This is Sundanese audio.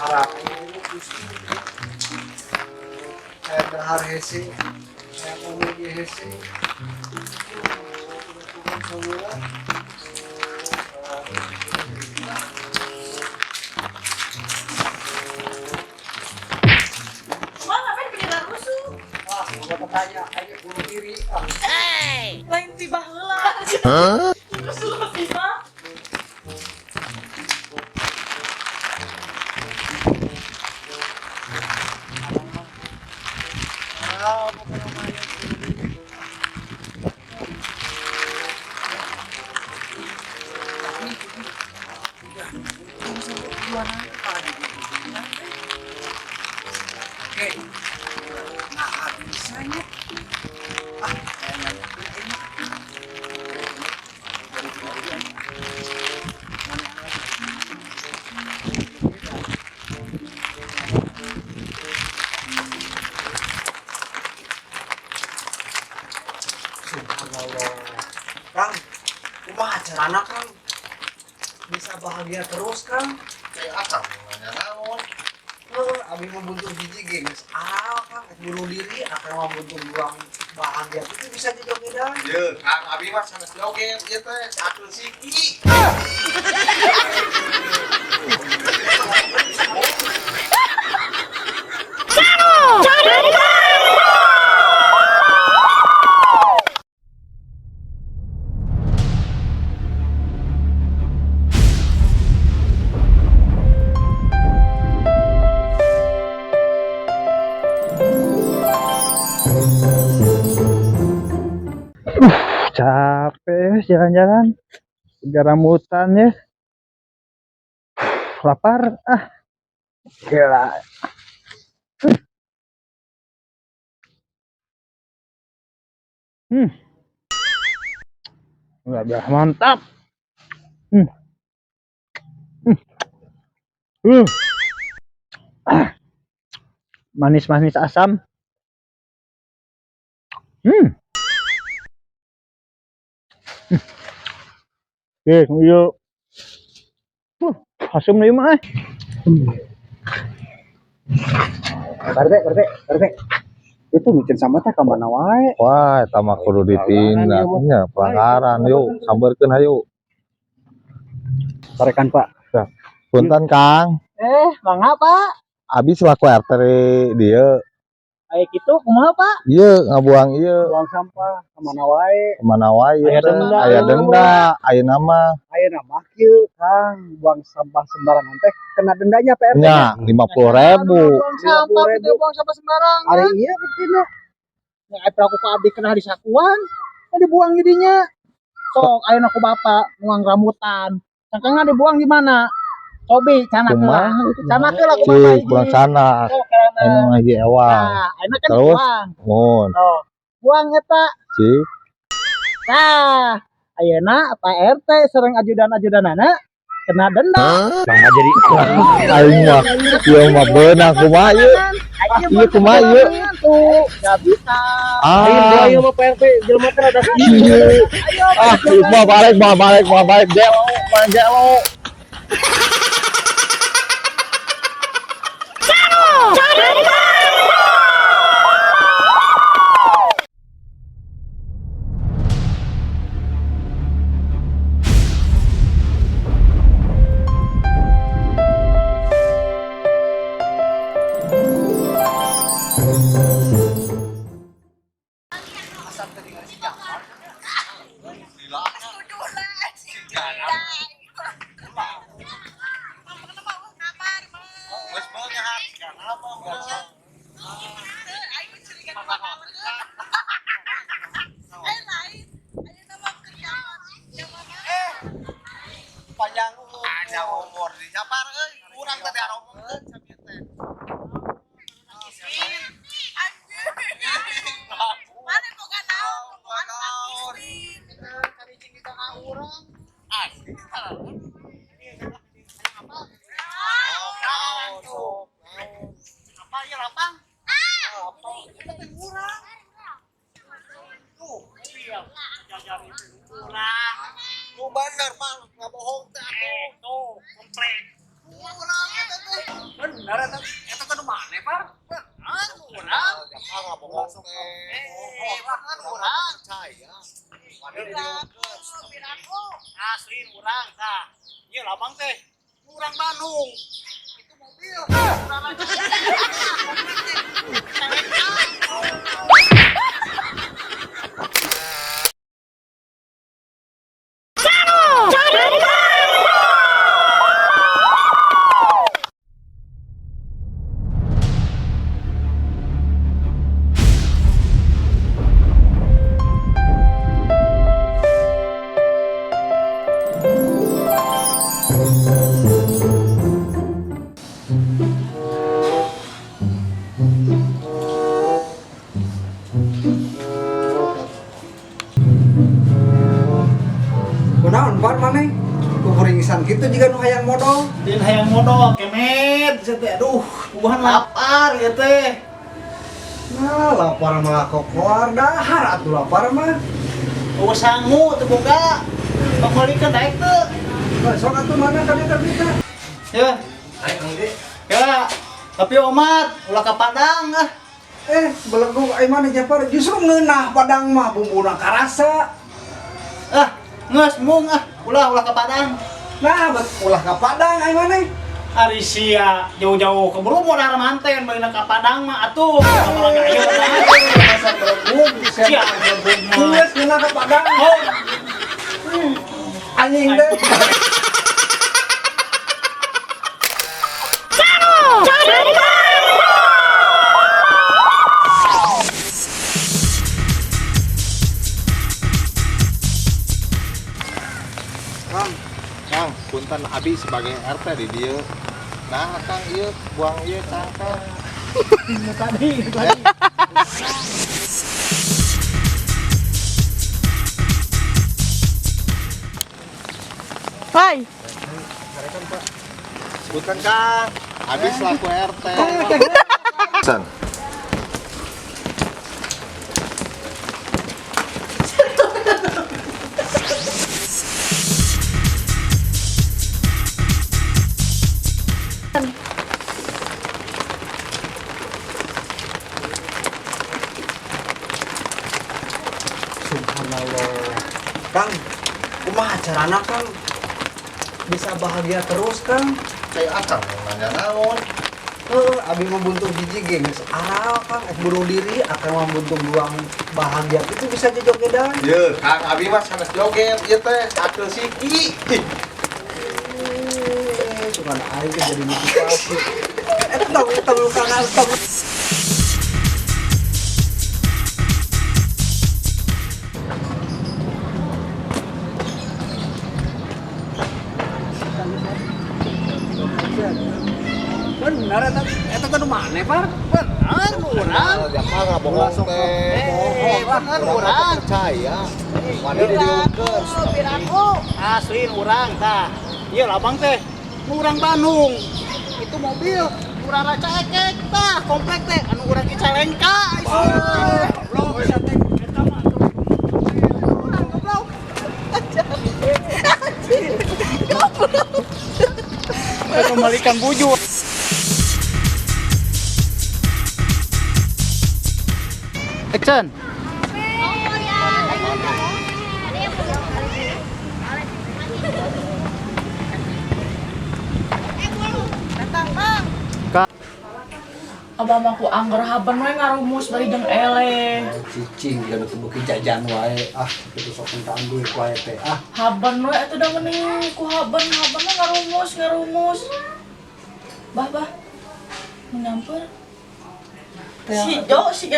Harap kayak dahar hese, kayak ngomong ge hese. Wah, ngapain pindah rusuh? Ah, gua tanya, ayo bunuh diri. Ah. Lain tiba heula. Rusuh sih mah. Ah, pokoknya mah ya. Oke. Nah, bisanya. Ah, kayaknya ini. Subhanallah. Kang, kumaha carana, Kang? Bisa bahagia terus, Kang? Kayak akang nanya naon. Heuh, abi mah buntung hiji ge geus ah, Kang, bunuh diri akang mah buntung buang bahagia itu bisa dijogedan. Ye, Kang, abi mah sanes joget ieu teh, akeun siki. Capek jalan-jalan, kejar rambutan ya. Lapar ah. Gila. Udah mantap. Hmm. Hmm. Ah. Manis-manis asam. Oke, yuk. Asam nih mah. Pak RT, Pak RT, Pak RT. Itu micin sama teh ka mana wae? Wah, eta mah kudu ditindak nya, pelanggaran. Yuk, sambarkeun hayu. Tarekan, Pak. Punten, Kang. Mangga, Pak. Abi selaku RT dieu, Aya kitu kumaha, Pak? ieu ngabuang ieu Buang sampah ka mana wae? kemana wae Aya teh. denda. Aya denda, ayeuna mah Ayeuna mah kieu, Kang, buang sampah sembarangan teh kena dendanya Pak RT. nya 50.000. Buang sampah, kita buang sampah sembarangan. Ari ieu buktina. Ya, ai pelaku ku abdi kena disakuan, ya dibuang jadinya. Sok, ayeuna ku bapak buang rambutan. Cangkangna dibuang di mana? Cobi, canak heula. Kumaha itu? Canak heula ku bapak Cik, hiji. buang sana. Sok, karena. Ayeuna mah hiji ewang. Nah, ayeuna kan Terus? dibuang. Mun, Sok, buang eta. cik. Nah, ayeuna Pak RT sareng ajudan-ajudanana kena denda. Nah, jadi aing mah ieu mah beunang kumaha ieu? Ieu kumaha ieu? Tuh, gak bisa. Ah, Ayo mah Pak RT, jelema teh rada iya. Ah, mau balik, mau balik, mau balik, gelo, mau gelo. Geus beunghar sigana mah. Panjang umur. Panjang umur di Japar euy, urang teh diaromongkeun sabieu teh. Mana boga naon? Boga naon. Karicing di tengah urang. Asli. Naon tuh? Apa ya lapang? Apa? Itu teh urang. Tuh, iya. Jajar itu urang. Nu bener mah ngabohong teh atuh. Tuh, komplit. Urang eta teh. Bener. Piraku. Asli urang tah. Ieu lambang teh urang Bandung. Itu mobil. Urang Kunaon bar maneh? Kukuringisan kitu jiga nu hayang modol. Din hayang modol kemet sia teh aduh, puguhan lapar ieu teh. Nah, lapar mah kokoar dahar atuh lapar mah. Eueuh sangu teu boga. Pangolikeun daek teu. Nah, sok atuh mana ka dieu kita. Ya. Ya, tapi omat ulah ka Padang ah. Belegug ai maneh Japar justru ngeunah Padang mah bumbuna karasa. Ah, geus mung ah, ulah ulah ka Padang. Nah, bet ulah ka Padang ai maneh. Ari sia jauh-jauh ke Bromo dahar manten beunang ka Padang mah atuh. Apalagi ayeuna Masa belegug sia belegug mah. Geus ngeunah ka Padang. Oh, Anjing deh. Kang, Kang, punten abi sebagai RT di dieu. Nah, Kang ieu buang ieu cangkang. tadi tadi. Hai. Punten Kang, abi selaku RT. San. Subhanallah. Kang, kumaha carana Kang? Bisa bahagia terus Kang? Kayak akang yang nanya naon. Heeh, abi mah buntung hiji ge geus aral Kang, ek bunuh diri akang mah buntung buang bahagia itu bisa jojogedan. Ye, Kang abi mah sanes joget ieu teh akeul siki. Eh, cuman aing teh jadi motivasi. Tong tong Kang tong. Bener eta eta teh nu maneh, Par? Bener nu urang. Japar ngabohong teh. Eh, bener urang. Percaya. Wani didieukeun. Piraku. Asli urang tah. Ieu lambang teh urang Bandung. Itu mobil urang Raca Ekek tah, komplek teh anu urang Cicalengka. Goblok sia teh. Eta mah atuh. Urang goblok. Kembalikan bujur. Action. Oh ya. Ada yang Datang, Bang. Abah mah ku angger haben we ngarumus bari jeung eleh. Cicing da teu beuki jajan wae. Ah, kitu sok mintaan duit wae teh. Ah, Haben we atuh da mending ku haben haben we ngarumus ngarumus. Bah bah. Menyamper. Si Jo, si